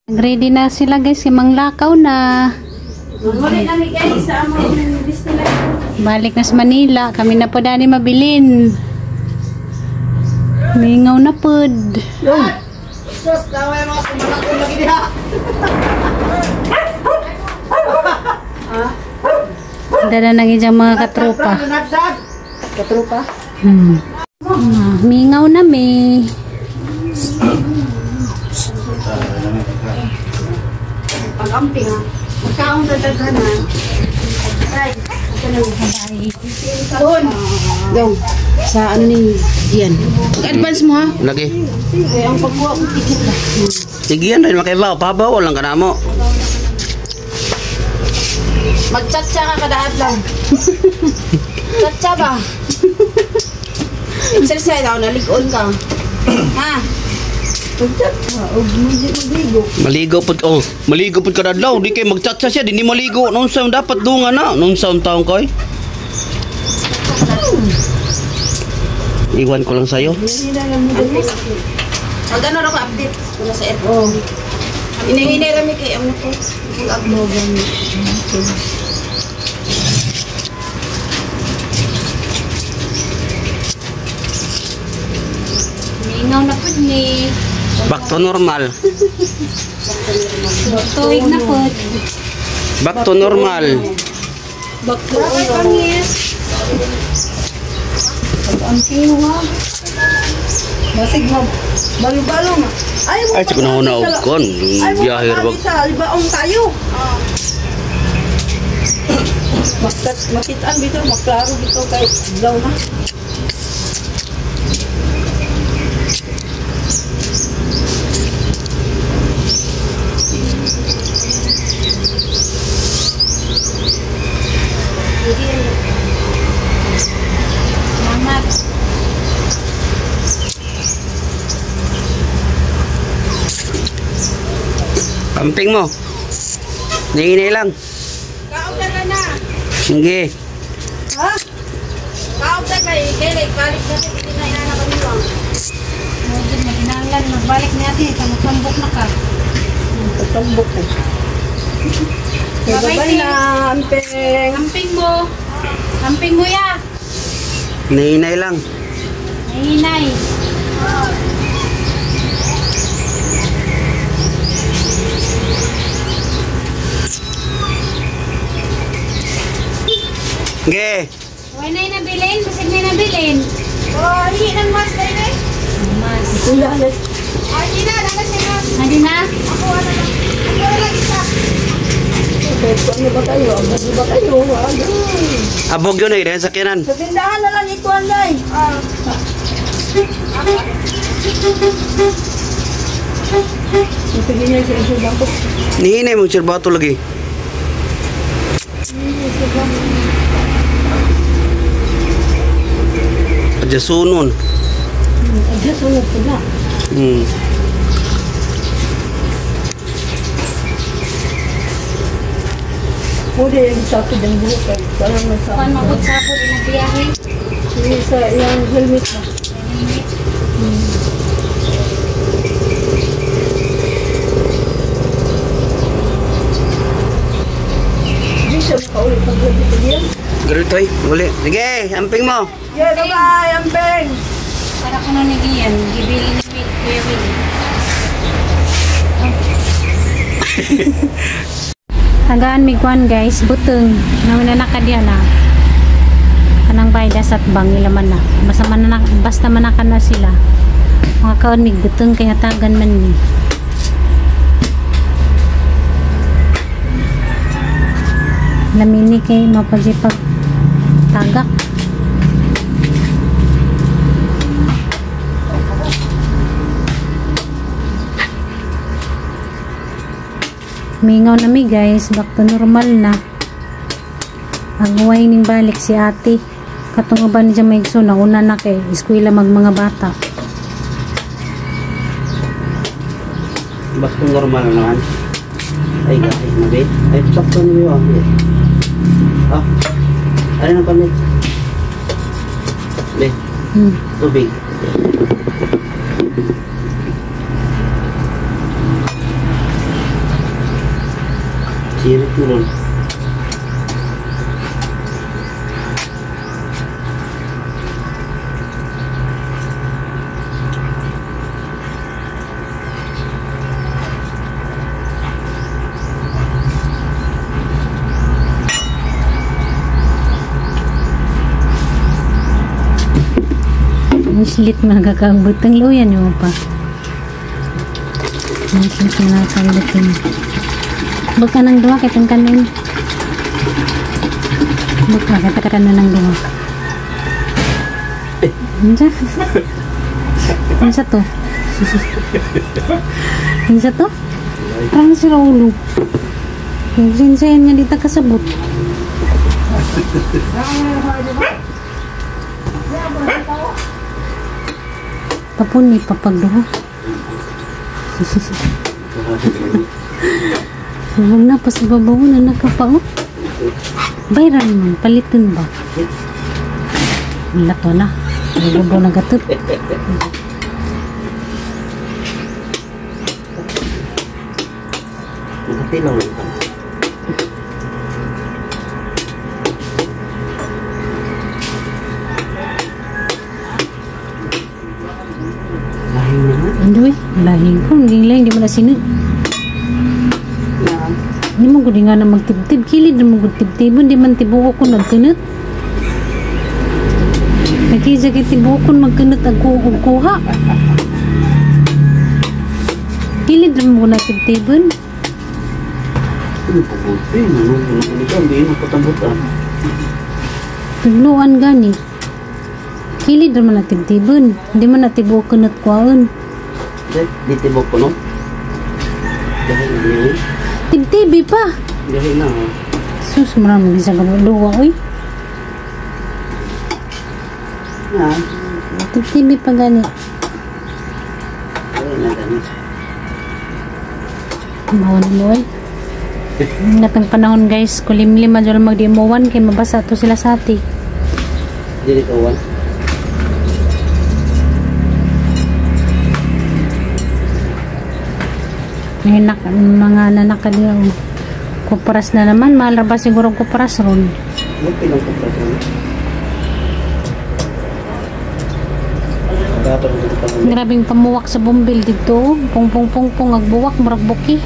Ready na sila guys, si Manglakaw na. Muli na mi guys sa among Disneyland. Balik na sa Manila, kami na po dani mabilin. Mingaw na pod. Sus, daway mga kumalakon lagi diha. Dala nang iyang mga katropa. Nagdag. Katropa? Mingaw na mi. Pag-amping ha. Magkaong dadaghan ha. Ay, Bye. Dong, sa ano ni Ian. Mag-advance mo ha. Lagi. Sige, ang pagkuha ko ticket ba. Sige yan rin makaibaw, pabaw lang ka na mo. Mag-chat-chat ka kada adlaw. Chat-chat ba? Exercise daw, nalig-on ka. Ha? Mag-chat ka, o maligo. Maligo pud oh, maligo pud kada adlaw, di kay magchatcha siya, di ni maligo. Noon sa dapat dunga na, noon sa taong koy. Iwan ko lang sa'yo. Pag ano ako update, kung nasa airport. Oh. Inahinay rami kay amo ko. Mag-upload. Mingaw na pod ni. Back to normal. Tuig na pod. Back to normal. Back to pangis. Pag-amping mo ha. Basig mo. Balo-balo ma. Ay, mo Ay, sige na una og kon. Ay, mo Biyahe ra pag sa libaong tayo. Makitaan dito, maklaro dito kay adlaw na. Salamat. Amping mo. Hinay lang. Kaog na ka na. Sige. Ha? Kaog na kay kay balik na kay hindi na inana kami lang. Mugid maginanglan magbalik ni ate, tambok na ka. Tatambok ko. Okay, bye-bye na, amping. Amping mo. Amping mo ya. Hinay lang. Hinay. Sige. Wala na nabilin, basig na nabilin. Oh, hindi nang mas dai dai. Mas. Wala na. Ay, hindi na, nana siya na. Hindi na. Ako ano lang. Ako na lang isa. Okay, ano ba kayo? Ano ba kayo? Ano? Abog yun eh, dahil sakyanan. Sa tindahan na lang ikuan day. Ah. Sige niya sa isyo bangko. Nihinay mo sirbato lagi. Adjasunon. Adjasunon po na. Pwede yung sakit ng buhok eh. Parang may sakit. Kuan magud sa ako ilang biyahe. Sige sa iyang helmet na. Helmet. Hindi siya makaulit pag gabi pa diyan. Ganito eh, uli. Sige, amping mo. Yeah, bye-bye, amping! Para kuno ni Gian, gibili ni Will, Kuya Will. Tagaan mi kuan guys, buteng. Namin na nakadiya na. Kanang bayda sa bang ilaman na. Basta man basta manakan na sila. Mga kaon mig buteng kay hatagan man ni. Lamini kay mapagipag tagak. Mingaw na mi guys, back to normal na. Agway ning balik si ate. Katungo ba niya may igsoon, nauna na kay eskwela mag mga bata. Back to normal na naman. Ay, gahi na ba? Ay, sakto niyo ah. Ah, ano na pala? Be, tubig. Sirit mo ron. Mislit man kakagbutang luyan mo pa. Mislit man kakagbutang. Baka nang duha kay tang kanon. Baka kay tang kanon ng duha. Unsa? Unsa to? Unsa to? Parang sira ulo. Sinsayan nga dita kasabot. Tapon ni papagduha. Huwag na pa sa babaw na nakapao. Bayran man, palitan ba? Wala to na. Babaw na gatip. Nakapilaw lang ka. Lahing naman. Andoy, lahing ko. Hindi lahing, di mo na sinod. Hindi mo gud nga na magtibtib. Kilid na mo gud tibtibon. Di man tibuok ko nagkanot. Nagkisa kay tibuok ko magkanot ang kuha. Kilid na mo na tibtibon. Ano pa gulpi? Hindi mo patambutan. Tugluan gani. Kilid na mo na tibtibon. Di man na tibuok kanot kuhaon. Di tibok ko no? Dahil na yun. Tibtibi pa. Dahil na. Sus, marami sa luwa, oy. Na. Tibtibi pa gani. Dahil na gani. Mawan mo, oy. Natang panahon, guys. Kulimlim, adyo lang magdimuwan kay mabasa to sila sa ati. Dili ka, wan. Ngayon, mga nanaka niya, oh. Kupras na naman. Mahal ba siguro kupras ron? Ano kupras ron? Grabing pamuwak sa bumbil dito. Pung pung pung pung agbuwak murag buki.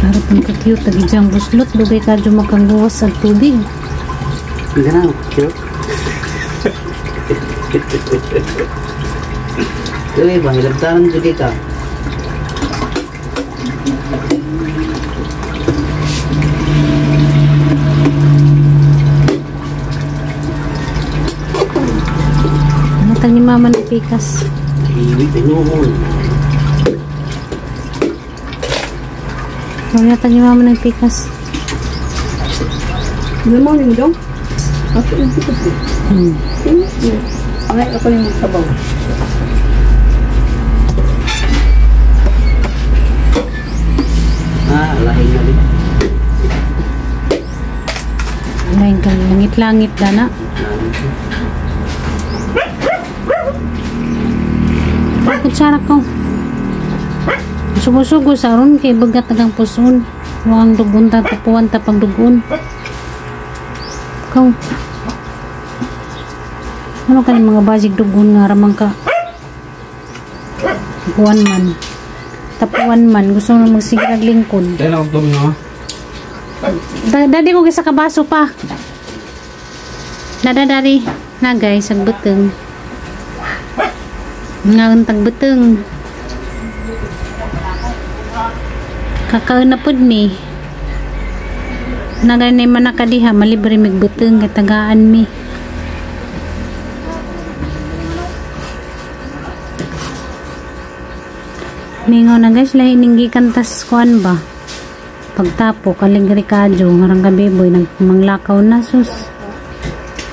Harapon ka cute agi jang buslot dugay ka jud makanggawas sa tubig. Ganang cute. Dili ba hilabtaran jud ka? Natang ni mama ng pikas. Iwi pinuhon. Natang ni mama ng pikas. Ano mo dong? Ako yung pikas. Ay, ako yung sabaw. Ah, lahing na rin. Lahing ka, langit-langit na na. Kutsara ko. Sugo-sugo sa ron kay bagat nagang puson. Wang dugun ta tapuan ta pagdugon. Kaw. Ano ka mga basig dugon nga ramang ka? Tapuan man. Tapuan man. Gusto mo magsigirag lingkod. Dahil ako tumingin ha? Dadi ko sa kabaso pa. Dada dari. Na guys, agbuteng. Nga tagbuteng. Kakaon na pud mi. Naganay man nakadiha malibre migbuteng kay tagaan mi. Mingaw na guys, lahi ning gikan tas kuan ba. Pagtapo kaligri kadyo ngarang gabi boy nagmanglakaw na sus.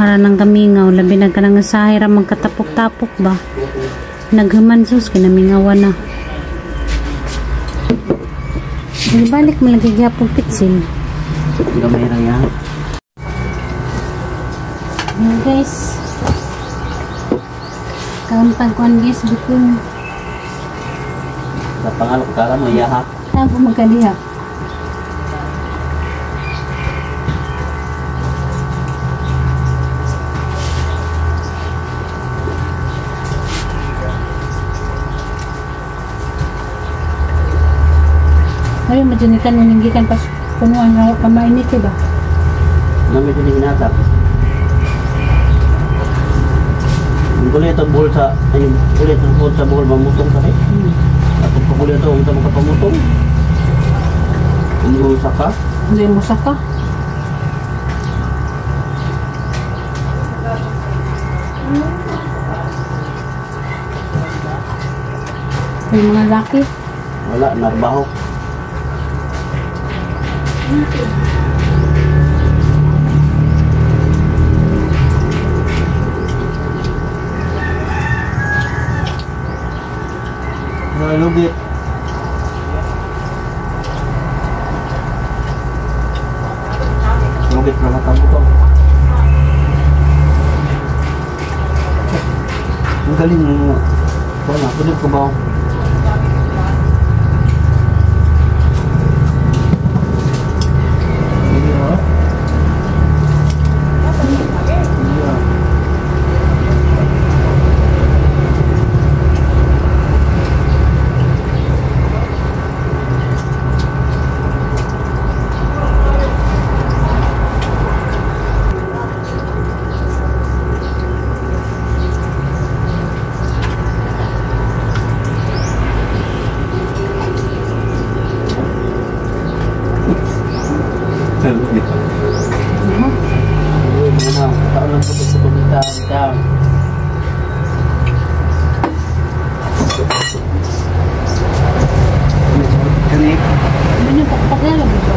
Ara nang kamingaw labi na kanang sahay ra magkatapok-tapok ba. Naghuman sus kinamingawan na. Ibalik mo lagi gyapon pitsin. Gamay ra yan. Ayan, guys. Kantag kuan guys, butong. Sa pangalok kala mo iya ha. Saan po magkaliha? Ay, madyan ikan gikan pas punuan nga pamainit, diba? Na medyo ni hinatap. Ang guli ito buhol sa ay guli ito buhol sa buhol mamutong ka rin. At kung paguli ito unta mo ka pamutong. Umuusa ka. Hindi mo saka. May mga laki. Wala, narbaho. Nalugit. Lugit na matabutong. Ang galing mo. Wala, pwede ko ba? Hindi ah. Hindi ah. Lugit. Uy, mga taon lang puto-puto bitaw, bitaw. Kani, Ano yung pakpak na lagi ba?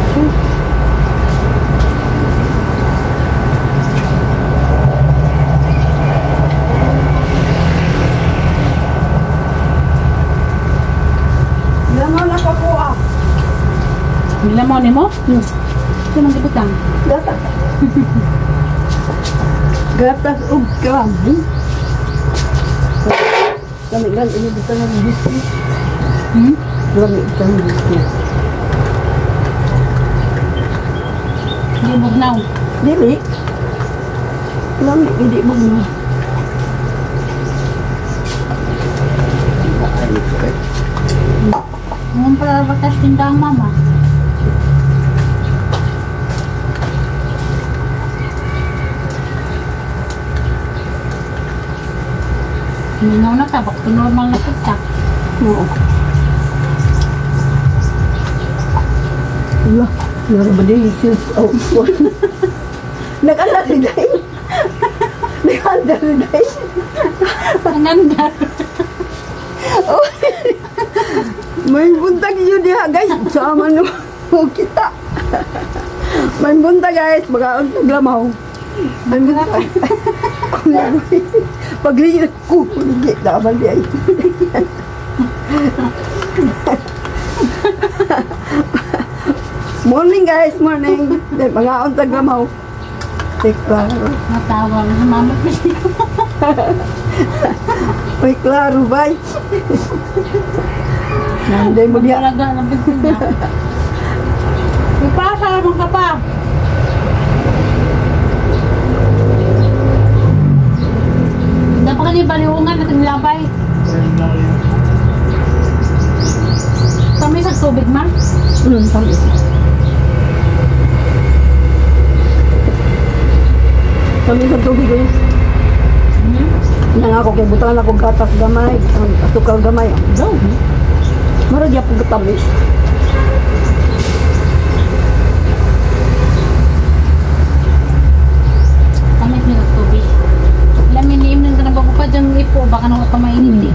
Lamaw na pa po ah. Nilamaw ni mo? Ito nang gibutang. Gatas. Gatas ug kram. Lami gan ini butang ng biscuit. Lami butang ng biscuit. Hindi bugnaw. Dili. Lami hindi bugnaw. Ay, okay. Ngayon pala batas tinda ang mama. Mingaw na ta, back to normal na punta. Oo. Wala, meron ba din yung oh, Nag-andar ni Day. Nag-andar ni Day. Ang andar. Oh. May buntag yun diha guys. Sama no kita. May buntag guys, baka ang taglamaw. May buntag. Pagligid ko, ligid na ba ay. Morning guys, morning. Mga ang taglamaw. Take klaro. Natawa na sa mama. May klaro, bye. Nanday mo diha. Talaga, nabigyan niya. Ipasa, mo ka pa. Dapat ka ni baliungan at nilabay. Kami sa tubig, ma? Tamis. Tamis ang tubig eh. Nang ako kay butangan ako gatas gamay, ang asukal gamay. Daw. Mura gyapon katamis. Tamis nila tubig. Lamin ni imnan ka na bago pa dyan ipo, baka nang pamainit eh.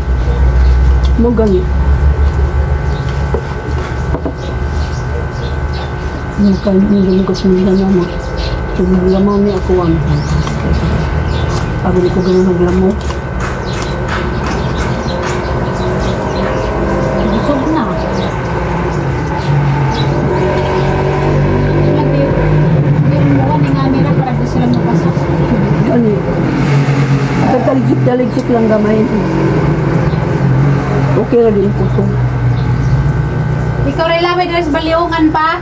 Mo gani. Mo kan hindi mo kasi nila mo. Tubig lamaw ni ako ang. Sabi ko ganun naglamo. Busog na. Hindi mo ni nga nila para di sila mabasa. Gani. Tagtaligid Nagaligsik lang gamay. Okay ra din kusog. Ikaw rin lamay diri sa baliungan pa.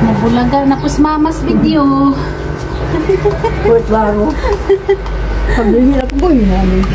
Nabulaga na pus mamas video. Wait, baro. Pagdihil ako boy namin.